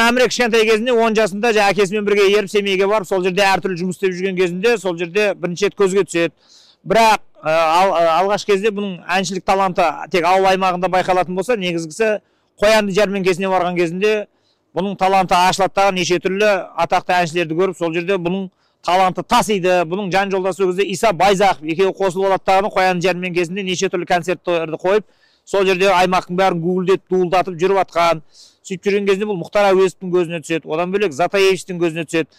Әміре кішкентай кезінде 10 жасында әкесімен бірге еріп Семейге барып, сол жерде әртүрлі жұмыс істеп жүрген кезінде, сол жерде бірінші рет көзге түседі. Бірақ алғаш кезде бұның әншілік таланты тек ауыл аймағында байқалатын болса, негізгісі Қоянды жәрмеңкесіне барған кезінде бұның таланты ашылады дағы, неше түрлі атақты әншілерді көріп, сол жерде бұның таланты тасиды. Бұның жан жолдасы ол кезде Иса Байзақов екеуі қосылып алады дағы, Қоянды жәрмеңкесінде неше түрлі концерттерді қойып, сол жерде аймақтың бәрін гуілдетіп, дуылдатып жүріп атқан. Сөйтіп жүрген кезінде бұл Мұхтар Әуезовтің көзіне түседі, одан бөлек Затаевичтің көзіне түседі.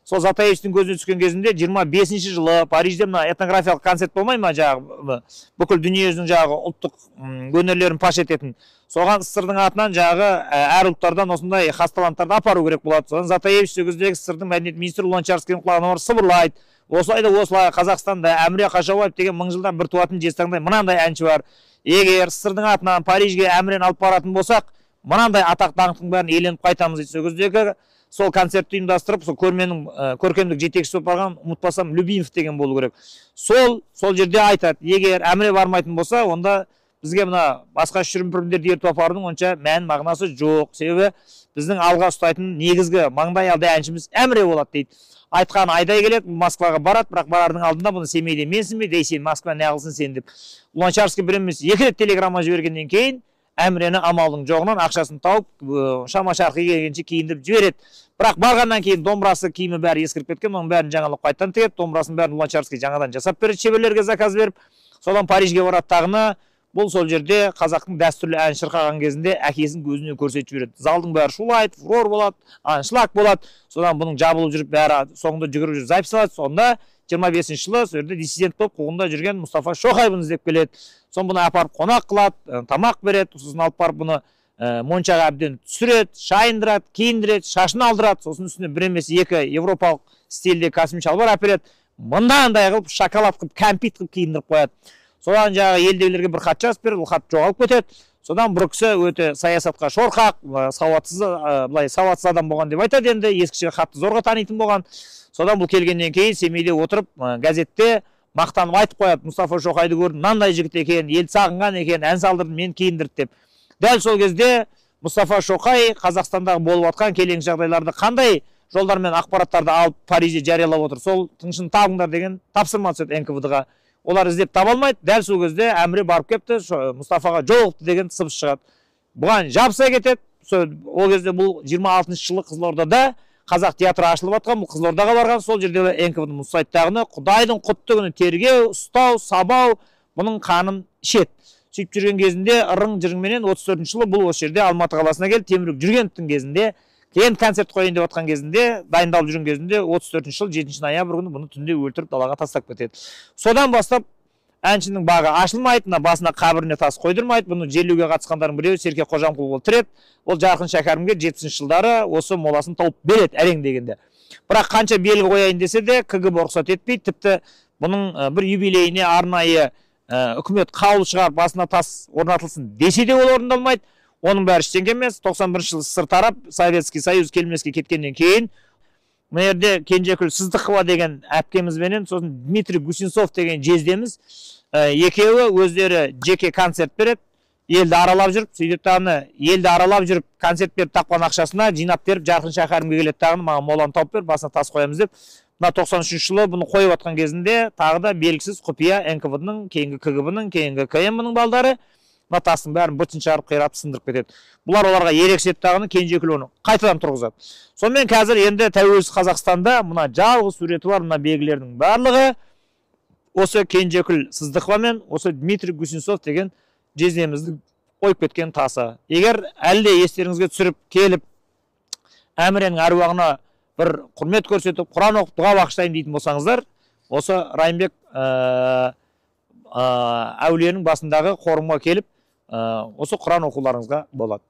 Сол Затаевичтің көзіне түскен кезінде 25 жылы Парижде мына этнографиялық концерт болмай ма, жаңағы бүкіл дүниежүзінің жаңағы ұлттық өнерлерін паш ететін. Соған СССР-дің атынан жаңағы әр ұлттардан осындай хас таланттарды апару керек болады. Содан Затаевич сол кездегі СССР-дің мәдениет министрі Луначарскийдің құлағына барып сыбырлайды. Осылай да осылай Қазақстанда Әміре Қашаубаев деген 1000 жылдан бір туатын жезтаңдай мынандай әнші бар. Егер СССР-дің атынан Парижге Әмірені алып баратын болсақ, мынандай атақ даңқтың бәрін иеленіп қайтамыз дейді. Сол кездегі сол концертті ұйымдастырып, сол көрменің көркемдік жетекшісі болып барған, ұмытпасам, Любимов деген болу керек. Сол жерде айтады, егер Әміре бармайтын болса, онда бізге мына басқа шүрім-пүрімдерді ертіп апарудың онша мән мағынасы жоқ. Себебі біздің алға ұстайтын негізгі маңдай алды әншіміз Әміре болады дейді. Айтқан айдай келеді, Москваға барады, бірақ барардың алдында бұны Семейде менсінбейді, ей сен Москва не қылсын сен деп. Луначарский бір емес, 2 рет телеграмма жібергеннен кейін Әмірені амалдың жоғынан ақшасын тауып, шама шарқы келгенше киіндіріп жібереді. Бірақ барғаннан кейін домбырасы, киімі бәрі ескіріп кеткен, оның бәрін жаңалап қайтадан тігеді, домбырасын бәрін Луначарский жаңадан жасап береді, шеберлерге заказ беріп. Содан Парижге барады тағыны, бұл сол жерде қазақтың дәстүрлі ән шырқаған кезінде әкесінің көзіне көрсетіп жібереді. Залдың бәрі шулайды, фурор болады, аншлаг болады. Содан бұның жабылып жүріп бәрі соңында жүгіріп жүріп запись алады. Сонда 25 жылы сол жерде диссидент болып қуғында жүрген Мұстафа Шоқай бұны іздеп келеді. Соны бұны апарып қонақ қылады, тамақ береді, сосын алып барып бұны моншаға әбден түсіреді, шайындырады, киіндіреді, шашын алдырады. Сосын үстіне бір емес екі европалық стильде костюм шалбар әпереді. Мынандай қылып шоколад қылып, кәмпит қылып киіндіріп қояды. Содан жаңағы елдегілерге бір хат жазып береді, ол хат жоғалып кетеді. Содан бір кісі өте саясатқа шорқақ, сауатсыз, былай сауатсыз адам болған деп айтады енді, ескіше хатты зорға танитын болған. Содан бұл келгеннен кейін Семейде отырып, газетте мақтанып айтып қояды, Мұстафа Шоқайды көрдім, мынандай жігіт екен, елді сағынған екен, ән салдырды, мен киіндірді деп. Дәл сол кезде Мұстафа Шоқай Қазақстандағы болып жатқан келеңсіз жағдайларды қандай жолдармен ақпараттарды алып Парижде жариялап отыр, сол тыңшыны табыңдар деген тапсырма түседі НКВД-ға. Олар іздеп таба алмайды. Дәл сол кезде Әміре барып кепті, Мұстафаға жолықты деген сыбыс шығады. Бұған жабыса кетеді. Ол кезде бұл 26 жылы Қызылордада қазақ театры ашылып жатқан, бұл Қызылордаға барған, сол жерде НКВД ұстайды тағыны, Құдайдың құтты күні тергеу, ұстау, сабау, бұның қанын ішеді. Сөйтіп жүрген кезінде ырың-жырыңменен 34 жылы бұл осы жерде Алматы қаласына келіп, Темірбек Жүргеновтің кезінде, кейін концерт қояйын деп жатқан кезінде, дайындалып жүрген кезінде 34 жыл 7 ноябрь күні бұны түнде өлтіріп далаға тастап кетеді. Содан бастап әншінің бағы ашылмайды, мына басына қабіріне тас қойдырмайды. Бұны жерлеуге қатысқандардың біреуі Серке Қожамқұл болып тіреді. Ол Жарқын Шәкәрімге 70 жылдары осы моласын тауып береді әрең дегенде. Бірақ қанша белгі қояйын десе де КГБ рұқсат етпейді. Тіпті бұның бір юбилейіне арнайы үкімет қаулы шығарып басына тас орнатылсын десе де ол орындалмайды. Оның бәрі ештеңе емес. 91 жылы СССР тарап, Советский Союз келмеске кеткеннен кейін мына жерде Кенжекүл Сыздықова деген әпкемізбенен, сосын Дмитрий Гусинцов деген жездеміз, екеуі өздері жеке концерт береді, елді аралап жүріп, сөйтіп тағыны елді аралап жүріп концерт беріп тапқан ақшасына жинап беріп Жарқын Шәкәрімге келеді тағыны, маған моланы тауып бер, басына тас қоямыз деп. Мына 93 жылы бұны қойып жатқан кезінде тағы да белгісіз құпия НКВД-ның, кейінгі КГБ-ның, кейінгі КМ-ның балдары мына тастың бәрін бытын шығарып қирап сындырып кетеді. Бұлар оларға ерекше тағыны Кенжекүл оны қайтадан тұрғызады. Сонымен қазір енді тәуелсіз Қазақстанда мына жалғыз суреті бар мына белгілердің барлығы осы Кенжекүл Сыздықова мен осы Дмитрий Гусинцов деген жездеміздің қойып кеткен тасы. Егер әлі де естеріңізге түсіріп келіп Әміренің әруағына бір құрмет көрсетіп, Құран оқып дұға бағыштаймын дейтін болсаңыздар, осы Райымбек әулиенің басындағы қорымға келіп, осы Құран оқуларыңызға болады.